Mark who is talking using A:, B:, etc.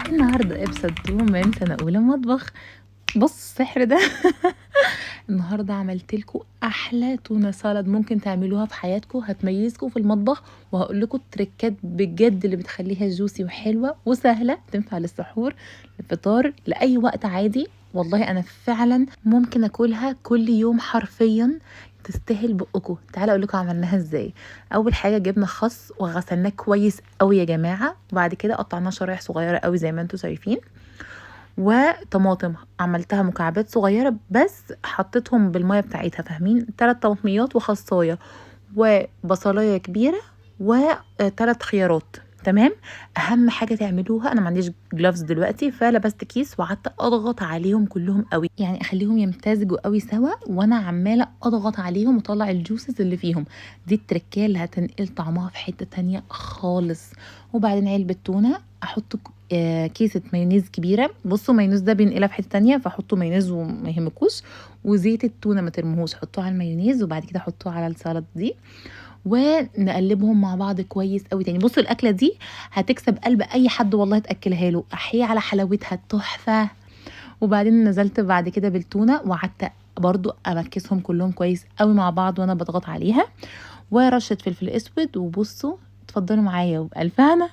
A: النهارده episode 2 من سنة أولى مطبخ. بص السحر ده. النهارده عملت لكم احلى تونه سالاد ممكن تعملوها في حياتكم، هتميزكم في المطبخ، وهقول لكم التريكات بجد اللي بتخليها juicy وحلوه وسهله، تنفع للسحور، للفطار، لاي وقت عادي. والله انا فعلا ممكن اكلها كل يوم حرفيا، تستاهل بقكم. تعالوا اقول لكم عملناها ازاي. اول حاجة جبنا خس وغسلناه كويس قوي يا جماعة، وبعد كده قطعناه شرايح صغيرة قوي زي ما انتم شايفين، وطماطم عملتها مكعبات صغيرة بس حطيتهم بالمية بتاعتها، فاهمين؟ 3 طماطميات وخصايه وبصلايه كبيرة وثلاث خيارات. تمام. اهم حاجة تعملوها، انا ما عنديش gloves دلوقتي فلبست كيس وقعدت اضغط عليهم كلهم قوي، يعني اخليهم يمتزجوا قوي سوا وانا عماله اضغط عليهم واطلع ال juices اللي فيهم. دي التركية اللي هتنقل طعمها في حتة تانية خالص. وبعدين علبة تونه، احط كيسه مايونيز كبيرة. بصوا مايونيز ده بينقلها في حتة تانية، فحطوا مايونيز وما يهمكوش. وزيت التونه ما ترموهوش، حطوه على المايونيز وبعد كده حطوه على السلطة دي، ونقلبهم مع بعض كويس قوي تاني. بصوا الاكلة دي هتكسب قلب اي حد والله، تاكلها له، احيه على حلاوتها تحفة. وبعدين نزلت بعد كده بالتونه وقعدت برضو امكسهم كلهم كويس قوي مع بعض وانا بضغط عليها، ورشه فلفل اسود. وبصوا اتفضلوا معايا وبألف هنا.